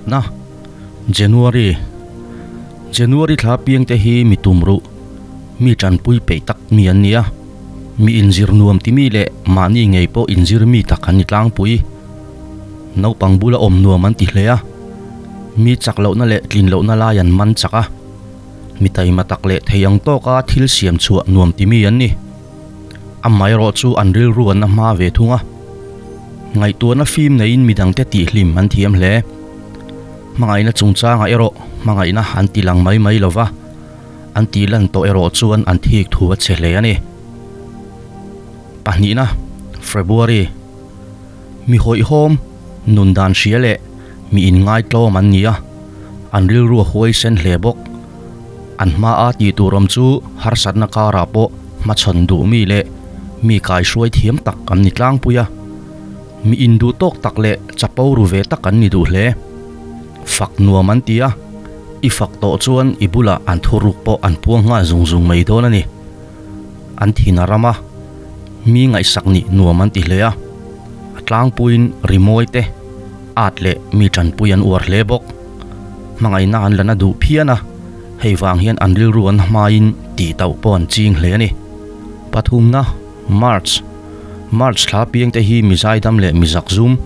Pakhatna, January January thla piangte hi mi tumruh, mi tanpui peih tak mi an ni a. Mi inzir nuam ti mi leh mahni ngei pawh inzir mi tak an ni tlangpui. Naupang bula awm nuam an ti hle a. Mi chak lohna leh tlin lohna lai an man chak a. Mi taima tak leh thei ang tawka thil siam chhuah nuam ti mi an ni. Amaherawh chu an rilru an la hma ve thung a. Ngaihtuahna fim neiin midangte tihhlim an thiam hle. Hmangaihna chungchangah erawh hmangaihna an ti lang mai mai lova, an tih lan tawh erawh chuan an thik thu a che hle a ni. Pahnihna, February, Mi hawihhawm, nun dan hria leh mi inngaihtlawm an ni a, an rilru a huaisen hle bawk. An hmaa tih tur awm chu harsatna karah pawh hmachhawn duh mi leh mi kaihruai thiam tak an ni tlangpui a. Mi induh tawk tak leh chapo ru ve tak an ni duh hle. Fak nuam an ti a, i fak tawh chuan i bulah an thuruk pawh an puang nghal zung zung mai dawn a ni. An thin a ram a, mi ngaihsak nih nuam an ti hle a, a tlangpuiin rimawi te, at leh mi tanpui an uar hle bawk. Hmangaihna an la na duh phian a, hei vang hian an rilru an hmaiin tih tauh pawh an ching hle a ni. Pathumna, March, March thla piangte hi mi zaidam leh mi zakzum,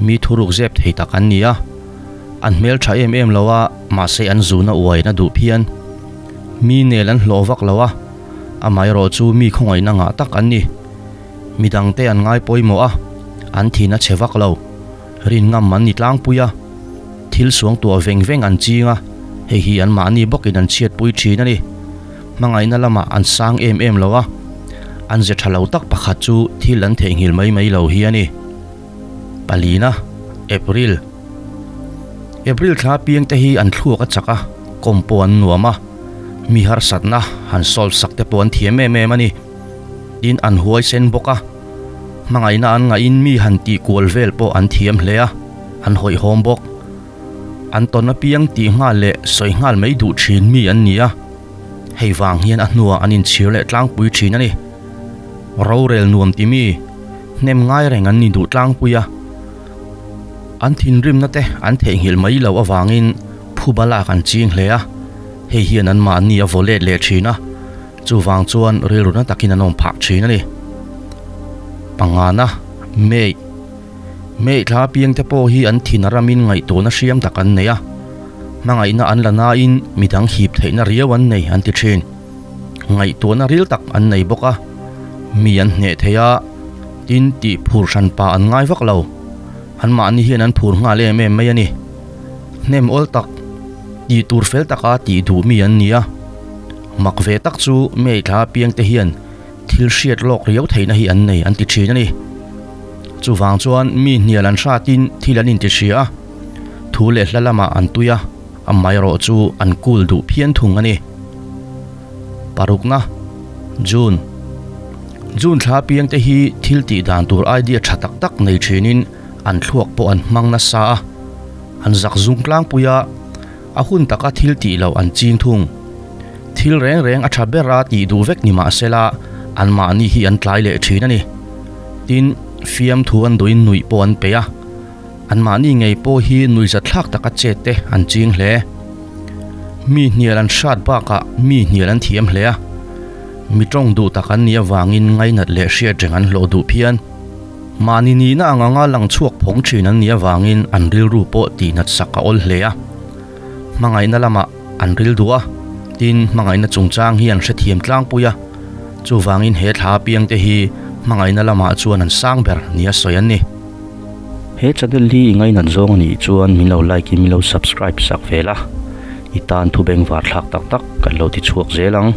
mi thuruk zep thei tak an ni a. An hmel tha em em lo a, mahse an zuna uai na duh phian. Mi nel an hlawh vak lo a, amaherawh chu mi khawngaihna ngah tak an ni. Mi dangte an ngai pawimawh a, an thin a chhe vak lo. Rin ngam an ni tlangpui a, thil suang tuah veng veng an ching a, hei hi anmahni bawkin an chhiatpui thin a ni. Hmangaihna lamah an sang em em lo a, an ze tha lo tak pakhat chu thil an theihnghilh mai mai lo hi a ni. Palina, April. April thla piangte hi an thluak a chak a, kawm pawh an nuam a, mi harsatna han solve sak te pawh an thiam em em a ni. Tin, an huaisen bawk a, hmangaihna an ngahin mi han tih kual vel pawh an thiam hle a, an hawihhawm bawk. An tawn apiang tih nghal leh sawi nghal mai duh thin mi an ni a, hei vang hian a hnuah an inchhir leh tlangpui thin a ni. Rorel nuam ti mi, hnem ngai reng an ni duh tlangpui a. An thinrimna te an theihnghilh mai loh avangin phuba lak an ching hle a, hei hian anmahni a vaw let leh thin a, chuvang chuan rilru na takin an awm phah thin a ni. Pangana, May, May thla piangte pawh hi an thin a ramin ngaihtuahna hriam tak an nei a, hmangaihna an la nain midang hip theihna riau an nei an ti thin. Ngaihtuahna ril tak an nei bawk a, mi an hneh thei a, tin tih phur hran pa an ngai vak lo. Anmahni hian an phur nghal em em mai a ni. Hnem awl tak, tih tur fel taka tih duh mi an ni a. Mak ve tak chu May thla piangte hian thil hriat lawk riau theihna hi an nei an ti thin a ni. Chuvang chuan mi hnial an hratin thil an inti hria a, thu leh hla lamah an tui a, amaherawh chu an kul duh phian thung a ni. Parukna, June June thla piangte hi thil tih dan tur idea tha tak tak nei thinin an thluak pawh an hmang nasa a, an zak zung tlangpui a, a hun taka thil tih loh an ching thung. Thil reng reng a tha ber a tih duh vek ni mah sela anmahni hi an tlai leh thin a ni. Tin, fiamthu an duhin nuih pawh an peih a, anmahni ngei pawh hi nuihzatthlak taka chet te an ching hle. Mi hnial an hrat bakah mi hnial an thiam hle a, mi tawng duh tak an nih avangin ngainat leh hriat reng an hlawh duh phian. Mahni nihna ang anga lang chhuak phawng thin an nih avangin an rilru pawh tihnat sak a awl hle a. Hmangaihna lamah an ril duh a, tin hmangaihna chungchang hi an hrethiam tlangpui a, chuvangin he thla apiangte hi hmangaihna lamah chuan an sang ber nia sawi an ni. He channel hi i ngainat zawng a nih chuan min lo like in min lo subscribe sak ve la, i tan thu bengvar thlak tak tak kan lo ti chhuak zel ang.